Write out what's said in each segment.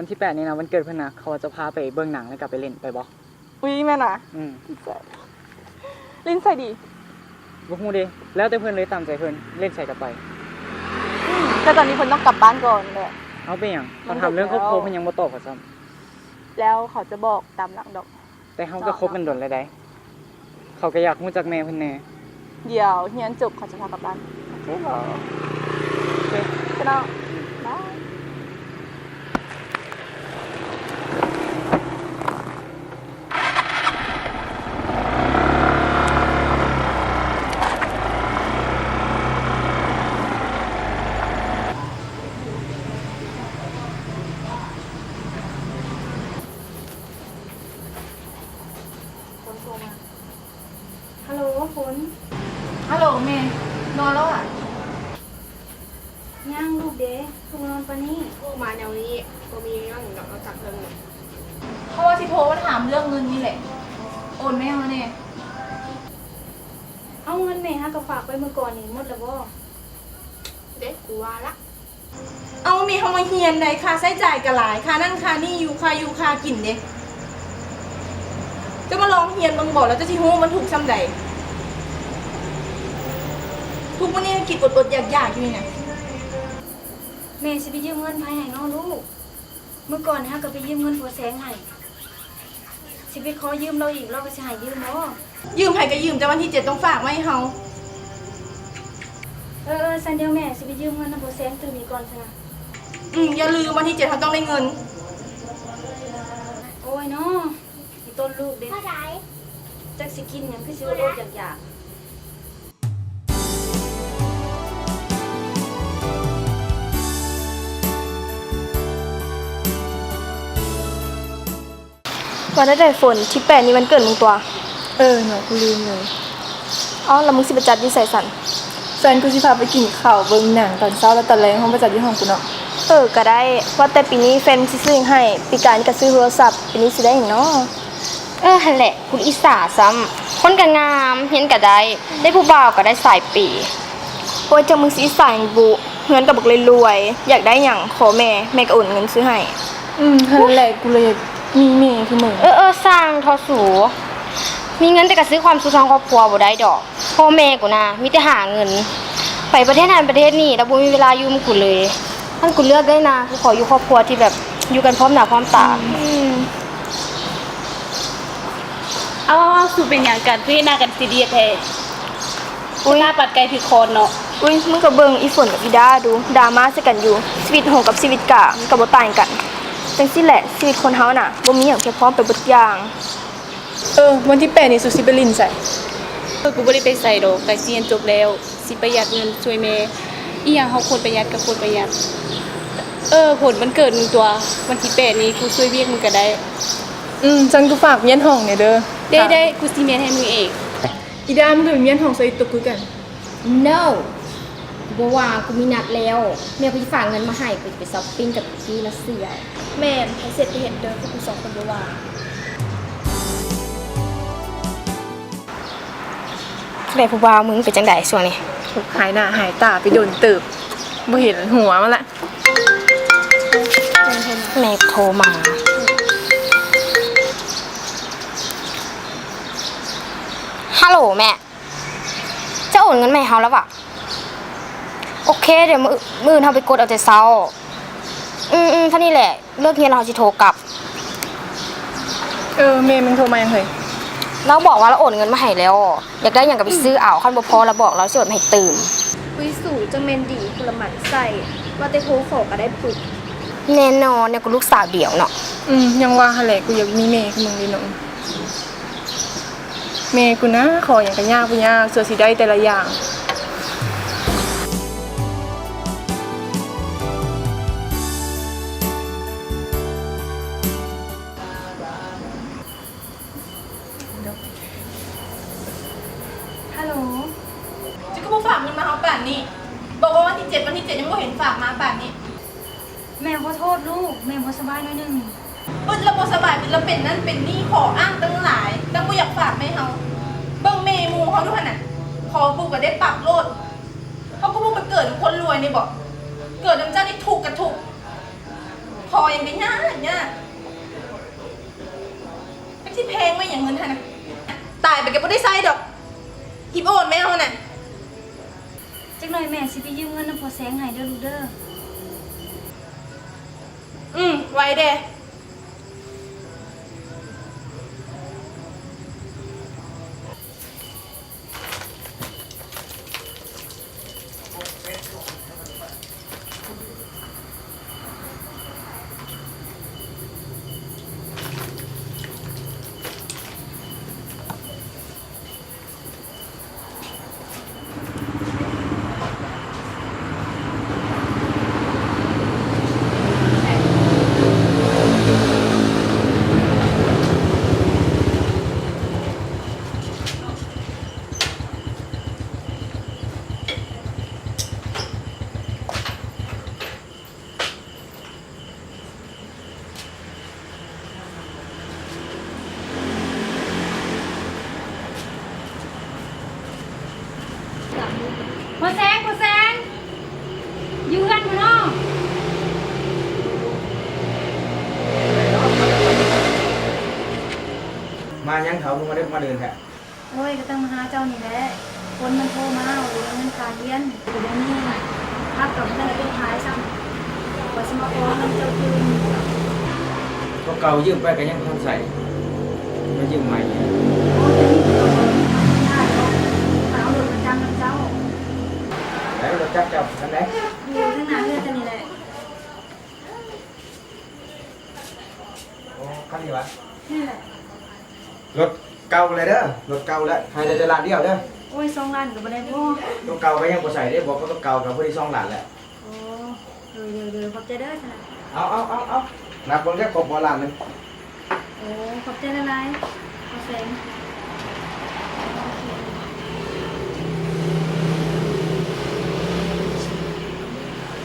ວັນທີແປດນີ້ນະ ວັນເກີດເພິ່ນນະ ເຂົາວ່າຈະພາໄປເບິ່ງໜັງ ແລ້ວກໍໄປຫຼິ້ນ ໄປບໍ່? ອຸ້ຍ ແມ່ນຫວາ? ອືມ ດີໃຈ. ຫຼິ້ນໃສດີ? ບໍ່ຮູ້ເດ ແລ້ວແຕ່ເພິ່ນເລີຍ ຕາມໃຈເພິ່ນ ຫຼິ້ນໃສກໍໄປ. ອືມ ແຕ່ຕອນນີ້ເພິ່ນຕ້ອງກັບບ້ານກ່ອນແຫຼະ. ເອົາ ເປັນຫຍັງ? ເຂົາຖາມເລື່ອງຄອບຄົວ ເພິ່ນຍັງບໍ່ຕອບເຂົາຊ້ຳ. ແລ້ວເຂົາຈະບອກຕາມຫຼັງດອກ. ແຕ່ເຮົາກໍຄົບກັນດົນແລ້ວໃດ໋. ເຂົາກໍຢາກຮູ້ຈັກແມ່ເພິ່ນແດ່. ດຽວຮຽນຈົບເຂົາຈະພາກັບບ້ານ. ໂອເຄບໍ່? ໂອເຄ ໄປເນາະ. ບາຍ. ຄົນໂທມາ. ຮັລໂຫຼ ຝົນ. ຮັລໂຫຼແມ່ ນອນແລ້ວຫວາ? ຍັງລູກເດ ຄືມານອນປານນີ້. ໂອ້ ມາແນວນີ້ ບໍ່ມີຫຍັງດອກ ນອກຈາກເລື່ອງເງິນ. ເພາະວ່າຊິໂທມາຖາມເລື່ອງເງິນນີ້ແຫຼະ. ໂອນມາໃຫ້ເຮົາແດ່. ເອົາ ເງິນແມ່ຫາກໍຝາກໄວ້ມື້ກ່ອນນີ້ ໝົດແລ້ວບໍ່? ເດ້ ກູວ່າລະ. ເອົາ ແມ່ເຮົາມາຮຽນໃດ໋ ຄ່າໃຊ້ຈ່າຍກໍຫຼາຍ ຄ່ານັ້ນຄ່ານີ້ ຢູ່ ຄ່າຢູ່ຄ່າກິນເດ້. ເຈົ້າມາລອງຮຽນເບິ່ງບໍ່ ແລ້ວເຈົ້າຊິຮູ້ມັນທຸກສ່ຳໃດ. ທຸກມື້ນີ້ກິນອົດໆຢາກໆຢູ່ນີ້ນະ. ແມ່ຊິໄປຢືມເງິນໃຜໃຫ້ເນາະລູກ? ມື້ກ່ອນເຮົາກໍໄປຢືມເງິນພໍ່ແສງໃຫ້. ຊິໄປຂໍຢືມລາວອີກ ລາວກໍຊິໃຫ້ຢືມບໍ່? ຢືມໃຜກໍຢືມ ແຕ່ວັນທີເຈັດຕ້ອງຝາກມາໃຫ້ເຮົາ. ເອີໆ ຊັ້ນດຽວແມ່ຊິໄປຢືມເງິນນຳພໍ່ແສງຕື່ມອີກກ່ອນຊັ້ນນະ. ອືມ ຢ່າລືມ ວັນທີເຈັດເຮົາຕ້ອງໄດ້ເງິນ. ໂອ້ຍເນາະ ອີຕົນລູກເດ້ ຈັກຊິກິນຫຍັງ ຄືຊິອົດໆຢາກໆ. ວ່າແນວໃດຝົນ ທີແປດນີ້ວັນເກີດມຶງຕົວະ. ເອີເນາະ ກູລືມເລີຍ. ເອົ້າ ແລ້ວມຶງຊິໄປຈັດຢູ່ໃສຊັ້ນ? ແຟນກູຊິພາໄປກິນເຂົ້າ ເບິ່ງໜັງຕອນເຊົ້າ ແລ້ວຕອນແລງເຮົາມາຈັດຢູ່ຫ້ອງກູເນາະ. ເອີ ກໍໄດ້. ວ່າແຕ່ປີນີ້ແຟນຊິຊື້ຫຍັງໃຫ້? ປີກາຍນີ້ກໍຊື້ໂທລະສັບ ປີນີ້ຊິໄດ້ຫຍັງເນາະ? ເອີ ຫັ້ນແຫຼະ ກູອິດສາຊ້ຳ. ຄົນກໍງາມ ຮຽນກໍໄດ້ ໄດ້ຜູ້ບ່າວກໍໄດ້ສາຍເປ. ໂອ້ຍ ຈັກມຶງຊິອິດສາຫຍັງບຸ ເຮືອນກໍບັກລວຍໆ ຢາກໄດ້ຫຍັງຂໍແມ່ ແມ່ກໍໂອນເງິນຊື້ໃຫ້. ອືມ ຫັ້ນແຫຼະ ກູເລີຍຢາກມີແມ່ຄືມຶງ. ເອີໆ ຊ່າງເຖາະສູ ມີເງິນແຕ່ກໍຊື້ຄວາມສຸກໃຫ້ຄອບຄົວບໍ່ໄດ້ດອກ. ພໍ່ແມ່ກູນະ ມີແຕ່ຫາເງິນ ໄປປະເທດນັ້ນປະເທດນີ້ ແລ້ວບໍ່ມີເວລາຢູ່ນຳກູເລີຍ. ຄັນກູເລືອກໄດ້ນະ ກູຂໍຢູ່ຄອບຄົວທີ່ແບບ ຢູ່ກັນພ້ອມໜ້າພ້ອມຕາ. ອືມ. ເອົາ ເອົາ ສູເປັນຫຍັງກັນ ຄືເຮັດໜ້າກັນຊີຣຽສແທ້? ອຸ້ຍ ໜ້າປັດໄກ່ຖືກຄອນເນາະ. ອຸ້ຍ ມຶງກໍເບິ່ງອີ່ຝົນກັບອີດາດູ ດຣາມາໃສ່ກັນຢູ່. ຊີວິດໂຮງກັບຊີວິດກາ ມັນກໍບໍ່ຕ່າງກັນ. ຈັ່ງຊີ້ແຫຼະ ຊີວິດຄົນເຮົານະ ບໍ່ມີຫຍັງພຽງພ້ອມໄປເບິດຢ່າງ. ເອີ ວັນທີແປດນີ້ສູຊິໄປຫຼິ້ນໃສ? ເອີ ກູບໍ່ໄດ້ໄປໃສດອກ ໃກ້ຊິຮຽນຈົບແລ້ວ ຊິປະຢັດເງິນຊ່ວຍແມ່. ອີ່ຫຍັງເຮົາຄວນປະຢັດກໍຄວນປະຢັດ. ເອີ ຝົນ ວັນເກີດມຶງຕົວະ ວັນທີແປດນີ້ ກູຊ່ວຍວຽກມຶງກໍໄດ້. ອືມ ຊັ້ນກູຝາກມ້ຽນຫ້ອງແດ່ເດີ. ໄດ້ໆ ກູຊິມ້ຽນໃຫ້ມຶງເອງ. ອີດາ ມຶງກໍໄປມ້ຽນຫ້ອງຊະອີກ ຕົກຄືກັນ. No ກູບໍ່ວ່າ ກູມີນັດແລ້ວ. ແມ່ກູຊິຝາກເງິນມາໃຫ້ ກູຈະໄປຊັອບປິງກັບທີ່ລັດເຊຍ. ແມ່ນ ໃຜເສດກໍເຮັດເດີ ພວກກູສອງຄົນບໍ່ວ່າ. ແລ້ວຜູ້ບ່າວມຶງເປັນຈັ່ງໃດຊ່ວງນີ້? ຫາຍໜ້າຫາຍຕາໄປດົນເຕີບ ບໍ່ເຫັນຫົວມັນລະ. ແມ່ໂທມາ. ຮັລໂຫຼແມ່ ເຈົ້າໂອນເງິນມາໃຫ້ເຮົາແລ້ວຫວາ? ໂອເຄ ດຽວມື້ ມື້ອື່ນເຮົາໄປກົດເອົາແຕ່ເຊົ້າ. ອືມໆ ເທົ່ານີ້ແຫຼະ ເລີກຮຽນແລ້ວເຮົາຊິໂທກັບ. ເອີ ແມ່ ມຶງໂທມາຫຍັງເຮີ້ຍ? ລາວບອກວ່າລາວໂອນເງິນມາໃຫ້ແລ້ວ ຢາກໄດ້ຫຍັງກໍໄປຊື້ເອົາ ຄັນບໍ່ພໍລາວບອກລາວຊິໂອນມາໃຫ້ຕື່ມ. ອຸ້ຍ ສູ ຈັ່ງແມ່ນດີ ຜູ້ລະໝັ້ນໃສ່ ວ່າແຕ່ໂທຂໍກໍໄດ້ປຶບ. ແນ່ນອນ ແນວກູລູກສາວດຽວເນາະ. ອືມ ຍັງວ່າຫັ້ນແຫຼະ ກູຢາກມີແມ່ຄືມຶງເດເນາະ. ແມ່ກູນະ ຂໍຫຍັງກໍຍາກບໍ່ຍາກ ຊົ່ວຊິໄດ້ແຕ່ລະຢ່າງ. ຮັລໂຫຼ ເຈົ້າຄືບໍ່ຝາກເງິນມາເຮົາປານນີ້? ບອກວ່າວັນທີເຈັດ ວັນທີເຈັດ ຍັງບໍ່ເຫັນຝາກມາປານນີ້. ແມ່ຂໍໂທດລູກ ແມ່ບໍ່ສະບາຍໜ້ອຍໜຶ່ງ. ປຶດລະບໍ່ສະບາຍ ປຶດລະເປັນນັ້ນເປັນນີ້ ຂໍ້ອ້າງຕັ້ງຫຼາຍ ຕັ້ງບໍ່ຢາກຝາກມາໃຫ້ເຮົາ. ເບິ່ງແມ່ໝູ່ເຮົາດູຫັ້ນນະ ຂໍປຸບກໍໄດ້ປັບໂລດ. ເຮົາກໍບໍ່ໄປເກີດນຳຄົນລວຍນີ້ບໍ? ເກີດນຳເຈົ້ານີ້ທຸກກະທຸກ. ພໍຫຍັງກໍຍາກ ຍາກ ຈັກຊິແພງມາຫຍັງເງິນຫັ້ນນະ ຕາຍໄປກໍບໍ່ໄດ້ໃຊ້ດອກ ຮີບໂອນແມ່ເຮົານະ. ຈັກໜ່ອຍແມ່ຊິໄປຢືມເງິນນຳພໍ່ແສງໃຫ້ເດີລູກເດີ. ອືມ ໄວແດ່. ພໍ່ແສງ ພໍ່ແສງ ຢູ່ເຮືອນບໍ່ນໍ? ມາຫຍັງເຖົ້າ ຄືມາດຶກມາເດີນແທ້? ໂອ້ຍ ກໍຕັ້ງມາຫາເຈົ້ານີ້ແຫຼະ ຄົນມັນໂທມາວ່າບໍ່ມີເງິນຄ່າຮຽນ ກໍບໍ່ມີ ຜັກກໍບໍ່ທັນໄດ້ໄປຂາຍຊ້ຳ ວ່າຊິມາຂໍເງິນເຈົ້າຄືນ. ຕົວເກົ່າຢືມໄປກໍຍັງບໍ່ທັນໃຊ້ ມາຢືມໃໝ່. ໂອ້ຍ ເຈົ້າມີຕົວເກົ່າບໍ່ມີຄ່າຮຽນໄດ້ດອກ ຂ້ອຍເອົາລົດມາຈ້ຳນຳເຈົ້າ. ໃສ ລົດຈັກເຈົ້າ ຄັນໃດ? ຢູ່ທາງໜ້າເຮືອນເຈົ້ານີ້ແຫຼະ. ໂອ້ ຄັນນີ້ຫວາ? ນີ້ແຫຼະ. ລົດເກົ່າແລ້ວເດີ ລົດເກົ່າແລ້ວ ໃຫ້ໄດ້ແຕ່ລ້ານດຽວເດີ. ໂອ້ຍ ສອງລ້ານກໍບໍ່ໄດ້ບໍ່? ຕົວເກົ່າກໍຍັງບໍ່ໃຊ້ເດ້ ບອກວ່າຕົວເກົ່າກໍພໍດີສອງລ້ານແຫຼະ. ໂອ້ ໂດຍໆໆ ຂອບໃຈເດີຊັ້ນນະ. ເອົາໆໆໆ ນັບເບິ່ງເດີ ຄົບບໍ່ລ້ານໜຶ່ງ? ໂອ້ ຂອບໃຈຫຼາຍໆ ພໍ່ແສງ.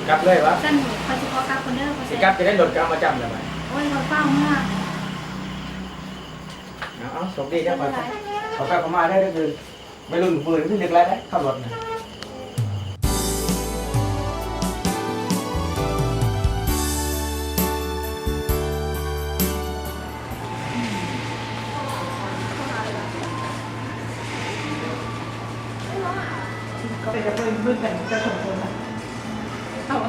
ກັບເລີຍຫວາ? ຊັ້ນຂ້ອຍຊິຂໍກັບກ່ອນເດີ ພໍ່ແສງ. ຊິກັບຈະໄດ້ລົດກໍເອົາມາຈ້ຳແລ້ວບາດ. ໂອ້ຍ ຂ້ອຍຟ້າວເມືອ. ເອົາໆ ໂຊກດີເດີ. ຂໍກັບເຂົ້າມາໄດ້ເດີ. ໄວລຸ້ນຜູ້ອື່ນຄືເລັກຫຼາຍເດ້ ຂັບລົດນະ. ເປັນກະເທຍເບິ່ງກັນເຈົ້າສອງຄົນນະ. ເອົາ.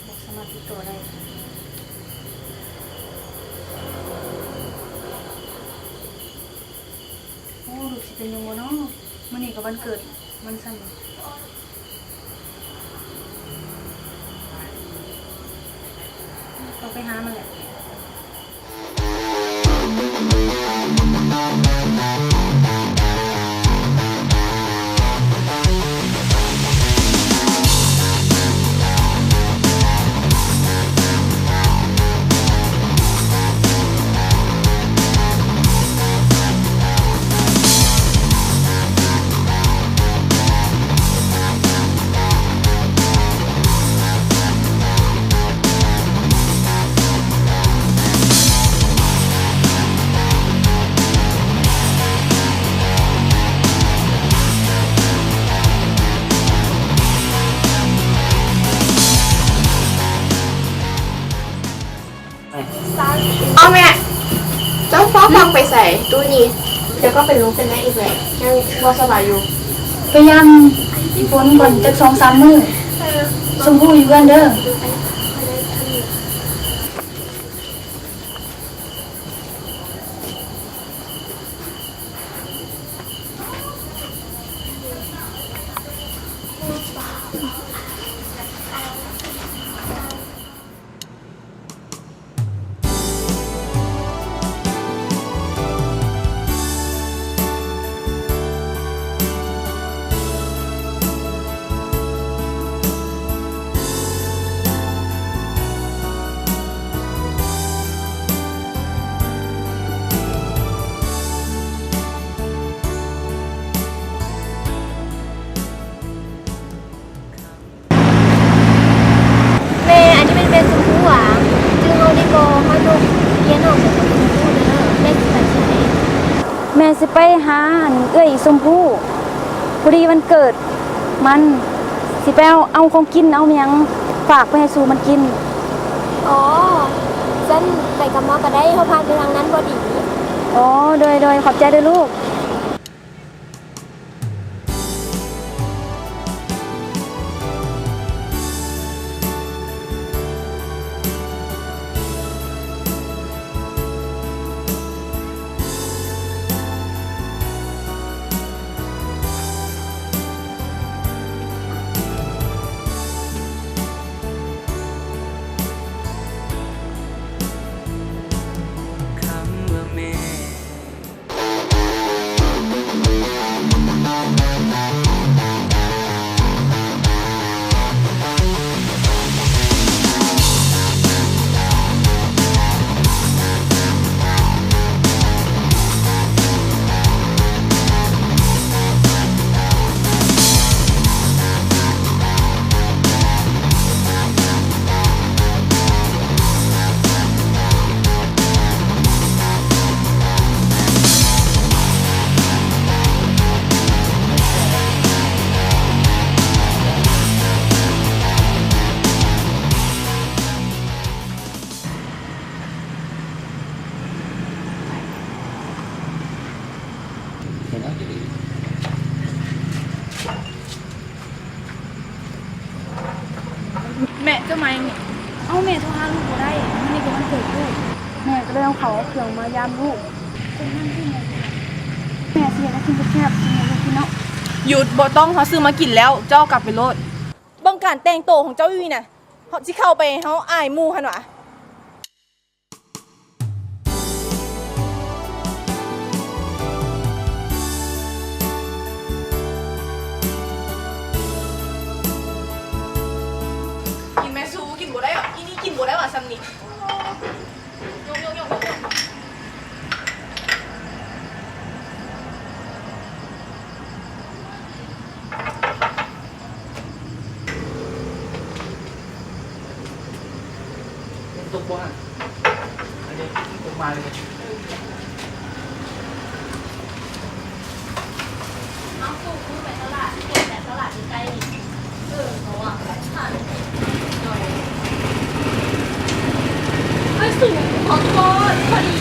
ບໍ່ສາມາດຕິດຕໍ່ໄດ້. ໂອ້ ລູກຊິເປັນຫຍັງບໍ່ນໍ? ມື້ນີ້ກໍວັນເກີດມັນຊ້ຳ. ຕ້ອງໄປຫາມັນແຫຼະ. ນ້ອງໄປໃສ? ຕູ້ນີ້ ດຽວກໍເປັນລົມເປັນແລງອີກແຫຼະ ຍັງບໍ່ສະບາຍຢູ່. ພະຍາຍາມຝົນກ່ອນຈັກສອງສາມມື້. ຊົມພູຢູ່ເຮືອນເດີ. ແມ່ ອັນນີ້ແມ່ນແມ່ຊົມພູຫວາ? ຈື່ເຮົາໄດ້ບໍ່? ເຮົາຍົກຮຽນອອກຈາກຊົມພູເດີ. ແມ່ຊິໄປໃສ? ແມ່ຊິໄປຫາອັນເອື້ອຍອີ່ຊົມພູ ພໍດີວັນເກີດມັນ ຊິໄປເອົາ ເອົາຂອງກິນ ເອົາຫຍັງຝາກໄປໃຫ້ສູ່ມັນກິນ. ອໍ ຊັ້ນໄປກັບເຮົາກໍໄດ້ ເຮົາຜ່ານໄປທາງນັ້ນພໍດີ. ອໍ ໂດຍ ໂດຍ ຂອບໃຈເດີລູກ. ແມ່ ເຈົ້າມາຫຍັງນີ້? ເອົ້າ ແມ່ໂທຫາລູກບໍ່ໄດ້ ມື້ນີ້ກໍວັນເກີດລູກ ແມ່ກໍເລີຍເອົາເຂົ້າເອົາເຄື່ອງມາຢາມລູກ. ແມ່ຊິເຮັດແນວກິນແຊບໆ ໃຫ້ລູກກິນເນາະ. ຢຸດ ບໍ່ຕ້ອງ ເຮົາຊື້ມາກິນແລ້ວ ເຈົ້າເອົາກັບໄປໂລດ. ເບິ່ງການແຕ່ງໂຕຂອງເຈົ້າຢູ່ນີ້ນະ ເຮົາຊິເຂົ້າໄປ ເຮົາອາຍໝູ່ຫັ້ນຫວາ. ກິນແມ່ ຊູກິນບໍ່ໄດ້ຫວາ ອີນີ້ກິນບໍ່ໄດ້ຫວາ ຊ່ຳນີ້. ຕົກບໍ່ຫັ້ນ? ອັນນີ້ຕົກມາເລີຍ. ເອົາ ສູງຂຶ້ນໄປຕະຫຼາດ ເຫັນແຕ່ຕະຫຼາດໃກ້ໆນີ້. ເອີ ເພາະວ່າຂາຍ ເຮີ້ຍ ສູງ ຂໍໂທດ ພໍດີ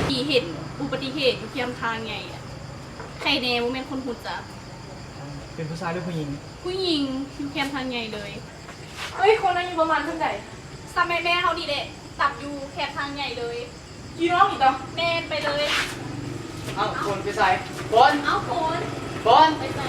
ທີ່ເຫັນອຸບັດຕິເຫດຢູ່ແຄມທາງໃຫຍ່ ໃຜແນ່ ບໍ່ແມ່ນຄົນຮູ້ຈັກ. ເປັນຜູ້ຊາຍຫຼືຜູ້ຍິງ? ຜູ້ຍິງ ຢູ່ແຄມທາງໃຫຍ່ເລີຍ. ເຮີ້ຍ ຄົນນັ້ນຢູ່ປະມານເທິງໃດ? ຊຳແມ່ນແມ່ເຮົານີ້ແຫຼະ ຕັບຢູ່ແຄມທາງໃຫຍ່ເລີຍ. ຂີ່ນ້ອງນີ້ຕະ? ແມ່ນ ໄປເລີຍ. ເອົ້າ ຝົນໄປໃສ? ຝົນ ເອົ້າ ຝົນ ຝົນ ໄປໃສ?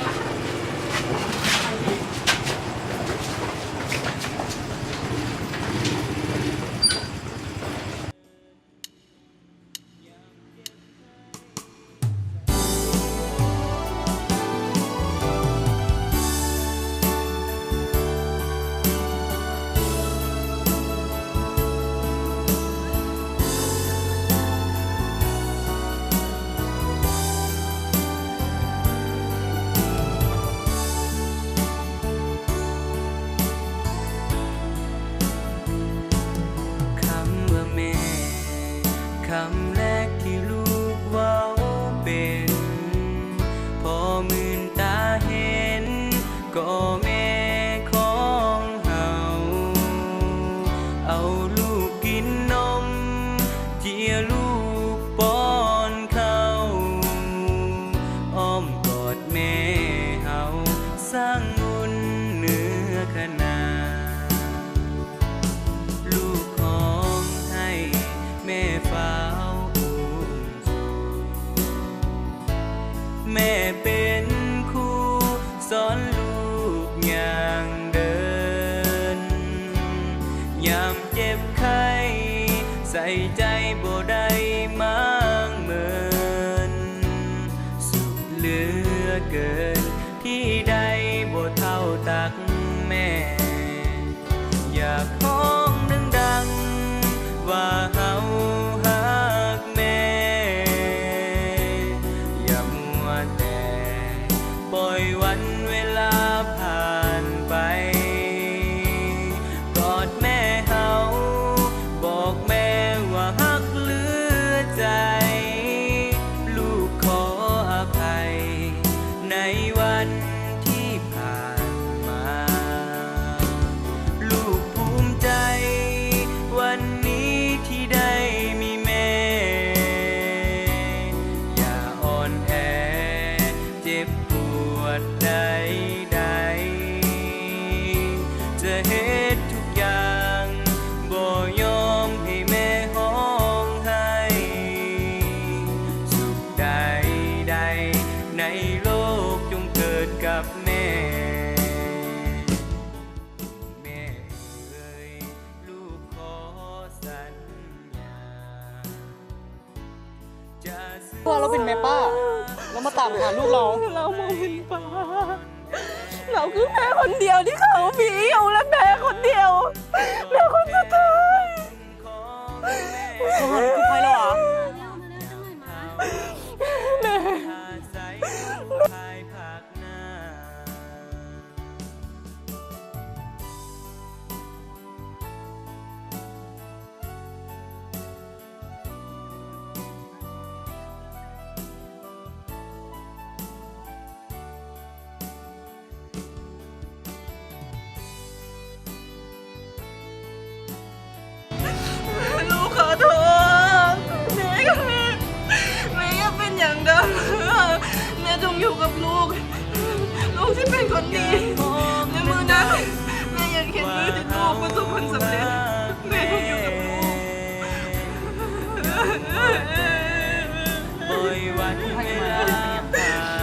ຄຳວ່າແມ່ ຄຳແລກທີ່ລູກເວົ້າເປັນ ພໍມື່ນຕາເຫັນ ກໍແມ່ຂອງເຮົາ ເອົາລູກກິນນົມ ເຈຍລູກປ້ອນ. ໃຈບໍ່ໄດ້ມ້າງເມີນ ສຸກເຫຼືອເກີນທີ່ໄດ້ບໍ່ເທົ່າຕັກແມ່. ຢາກຮ້ອງດັງໆວ່າເຮົາຮັກແມ່. ຢ່າມົວແຕ່ປ່ອຍວັນເວລາຜ່ານໄປ. ກອດແມ່ເຮົາ, ບອກແມ່ວ່າຮັກເຫຼືອໃຈ. ລູກຂໍອະໄພໃນວັນທີ່ຜ່ານມາ. ລູກພູມໃຈວັນນີ້ທີ່ໄດ້ມີແມ່. ຢ່າອ່ອນແອ ເຈັບປວດໃດໆ ຈະເຮັດທຸກຢ່າງ ບໍ່ຍອມໃຫ້ແມ່ຮ້ອງໄຫ້. ສຸກໃດໆໃນໂລກຈົ່ງເກີດກັບແມ່. ແມ່ເອີຍ ລູກຂໍສັນຍາ. ເພາະວ່າລາວເປັນແມ່ປ້າ ລາວມາຕາມຫາລູກລາວ. ລາວບໍ່ເປັນປ້າ ລາວຄືແມ່ຄົນດຽວທີ່ເຂົາມີຢູ່ ແລະ ແມ່ຄົນດຽວ ແມ່ຄົນສຸດທ້າຍ. ໂທຫາກູ້ໄພແລ້ວຫວາ? ແມ່. ລູກຂໍໂທດ ແມ່ ແມ່ຢ່າເປັນຫຍັງເດີ້ ແມ່ຈົ່ງຢູ່ກັບລູກ ລູກຊິເປັນຄົນດີ ໃນມື້ນັ້ນ ແມ່ຢາກເຫັນມື້ທີ່ລູກປະສົບຜົນສຳເລັດ ແມ່ຕ້ອງຢູ່ກັບລູກ.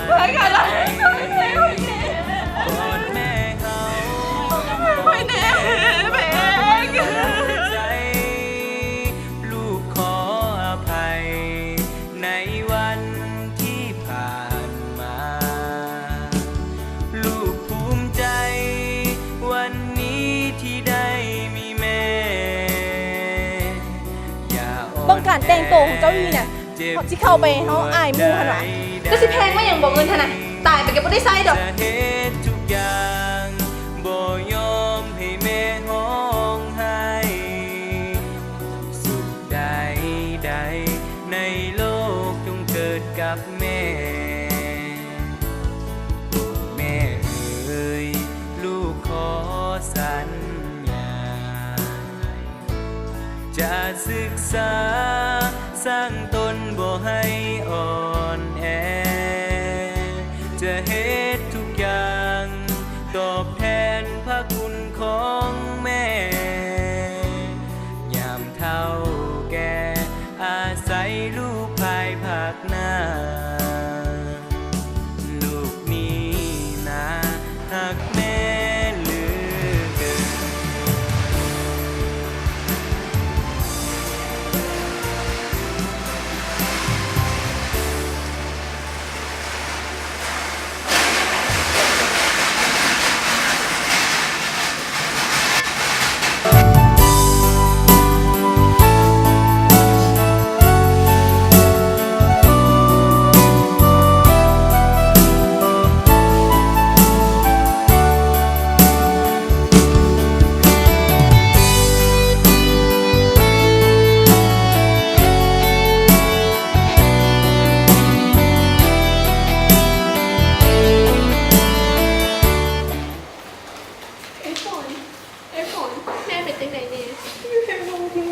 ໄປກັນລະ ໄປແນ່ ໄປແນ່ ແມ່ເອີຍ ລູກຂໍອະໄພໃນວັນທີ່ຜ່ານມາ. ລູກພູມໃຈວັນນີ້ທີ່ໄດ້ມີແມ່. ເບິ່ງການແຕ່ງໂຕຂອງເຈົ້ານີ້ນະ ຊິເຂົ້າໄປເຮົາອາຍໝູ່ຫັ້ນຫວາ? ເຈົ້າຊິແພງມາຫຍັງບໍ່ເງິນຫັ້ນນະ? ຕາຍໄປກໍບໍ່ໄດ້ໃຊ້ດອກ. ຈະເຮັດທຸກຢ່າງ ບໍ່ຍອມໃຫ້ແມ່ຮ້ອງໄຫ້. ສຸກໃດໆໃນໂລກຈົ່ງເກີດກັບ ແມ່ ແມ່ເອີຍ ລູກຂໍສັນຍາ ຈະສຶກສາສ້າງຕົນບໍ່ໃຫ້ອ່ອນແອ, ຈະເຮັດທຸກຢ່າງຕອບແທນພະຄຸນຂອງແມ່. ຍາມເຖົ້າແກ່ອາໄສລູກພາຍພາກໜ້າ, ລູກນີ້ນາຮັກແມ່ເຫຼືອເກີນ. ເອີຍ ຝົນ ເອີຍ ຝົນ ແມ່ເປັນຈັ່ງໃດແດ່? ແມ່ບໍ່ຮູ້.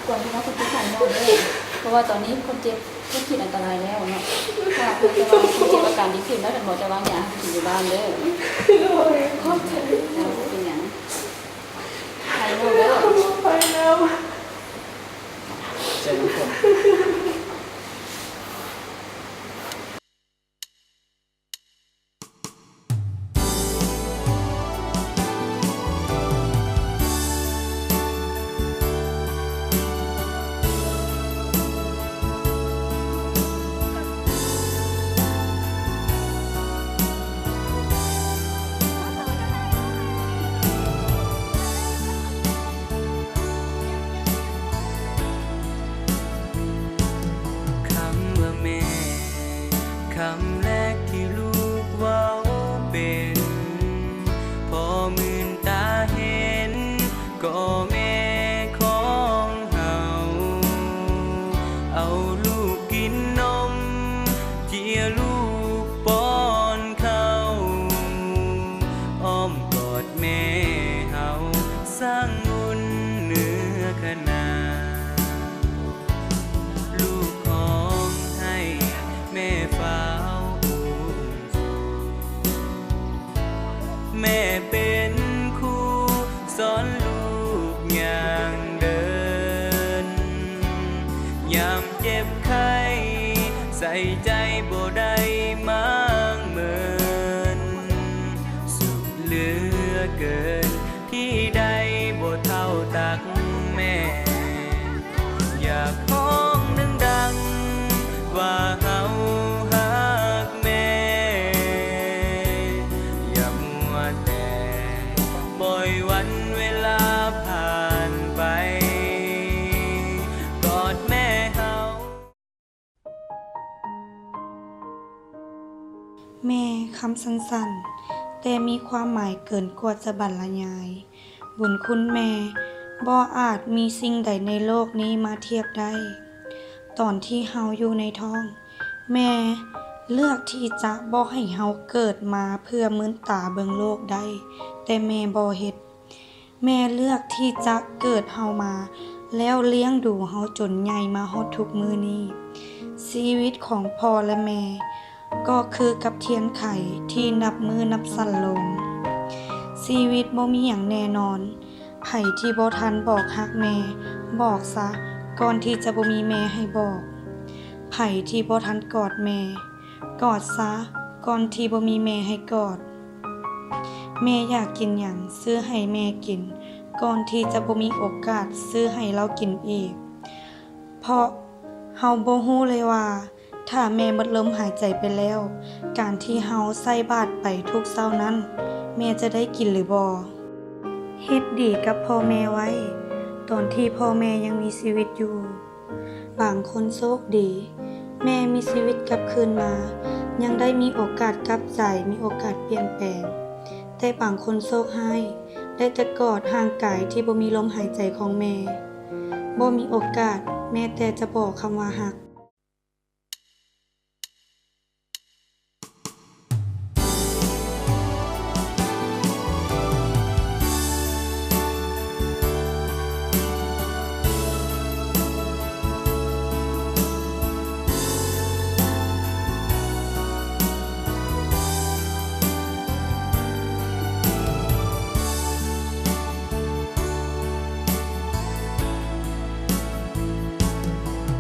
ກ່ອນທີ່ເຮົາຊິໄປໃສ່ນອນເດີ້. ເພາະວ່າຕອນນີ້ຄົນເຈັບພົ້ນຂີດອັນຕະລາຍແລ້ວເນາະ. ຖ້າເກີດວ່າຄົນເຈັບອາການດີຂຶ້ນແລ້ວ ທ່ານໝໍຈະວາງຢາໃຫ້ກິນຢູ່ບ້ານເດີ. ໂດຍ ຂອບໃຈ. ເຈົ້າ ບໍ່ເປັນຫຍັງ. ຫາຍເນາະເດີ. ໄປແລ້ວ. ເຈັບຄົນ. ຄຳວ່າແມ່ ຄຳແລກທີ່ລູກເວົ້າເປັນ ພໍມື່ນຕາເຫັນກໍແມ່ຂອງເຮົາ ເອົາລູກກິນນົມ ເຈຍລູກປ້ອນເຂົ້າ ອ້ອມກອດແມ່ເຮົາ ສ້າງອຸ່ນເນື້ອຂະໜາດ ລູກຮ້ອງໄຫ້ ແມ່ຟ້າວອຸ້ມຊູ ແມ່ເປັນຄູສອນລູກຍ່າງເດີນ ຍາມເຈັບໄຂ້ໃສ່ໃຈບໍ່ໄດ້ມ້າງເມີນ ສຸກເຫຼືອເກີນ ທີ່ໄດ້ບໍ່ເທົ່າຕັກແມ່ ຢາກຮ້ອງດັງໆວ່າເຮົາຮັກແມ່ ຢ່າມົວແຕ່ປ່ອຍວັນເວລາຜ່ານໄປ ກອດແມ່ເຮົາ. ແມ່ ຄຳສັ້ນໆ ແຕ່ມີຄວາມໝາຍເກີນກວ່າຈະບັນລະຍາຍ. ບຸນຄຸນແມ່ ບໍ່ອາດມີສິ່ງໃດໃນໂລກນີ້ມາທຽບໄດ້. ຕອນທີ່ເຮົາຢູ່ໃນທ້ອງ, ແມ່ເລືອກທີ່ຈະບໍ່ໃຫ້ເຮົາເກີດມາເພື່ອມື່ນຕາເບິ່ງໂລກໄດ້, ແຕ່ແມ່ບໍ່ເຮັດ. ແມ່ເລືອກທີ່ຈະເກີດເຮົາມາ ແລ້ວລ້ຽງດູເຮົາຈົນໃຫຍ່ມາຮອດທຸກມື້ນີ້. ຊີວິດຂອງພໍ່ ແລະ ແມ່ ກໍຄືກັບທຽນໄຂທີ່ນັບມື້ນັບສັ້ນລົງ. ຊີວິດບໍ່ມີຫຍັງແນ່ນອນ. ໃຜທີ່ບໍ່ທັນບອກຮັກແມ່, ບອກຊະ ກ່ອນທີ່ຈະບໍ່ມີແມ່ໃຫ້ບອກ. ໃຜທີ່ບໍ່ທັນກອດແມ່, ກອດຊະ ກ່ອນທີ່ບໍ່ມີແມ່ໃຫ້ກອດ. ແມ່ຢາກກິນຫຍັງ ຊື້ໃຫ້ແມ່ກິນ ກ່ອນທີ່ຈະບໍ່ມີໂອກາດຊື້ໃຫ້ລາວກິນອີກ. ເພາະເຮົາບໍ່ຮູ້ເລີຍວ່າ ຖ້າແມ່ໝົດລົມຫາຍໃຈໄປແລ້ວ, ການທີ່ເຮົາໃສ່ບາດໄປທຸກເຊົ້ານັ້ນ, ແມ່ຈະໄດ້ກິນຫຼືບໍ່? ເຮັດດີກັບພໍ່ແມ່ໄວ້ ຕອນທີ່ພໍ່ແມ່ຍັງມີຊີວິດຢູ່. ບາງຄົນໂຊກດີ ແມ່ມີຊີວິດກັບຄືນມາ, ຍັງໄດ້ມີໂອກາດກັບໃຈ, ມີໂອກາດປ່ຽນແປງ. ແຕ່ບາງຄົນໂຊກຮ້າຍ ໄດ້ແຕ່ກອດຮ່າງກາຍທີ່ບໍ່ມີລົມຫາຍໃຈຂອງແມ່, ບໍ່ມີໂອກາດແມ້ແຕ່ຈະບອກຄຳວ່າຮັກ.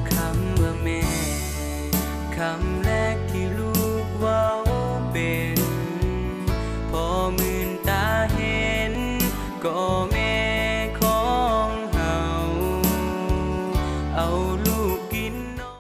ຄຳວ່າແມ່ ຄຳແລກທີ່ລູກເວົ້າເປັນ ພໍມື່ນຕາເຫັນກໍ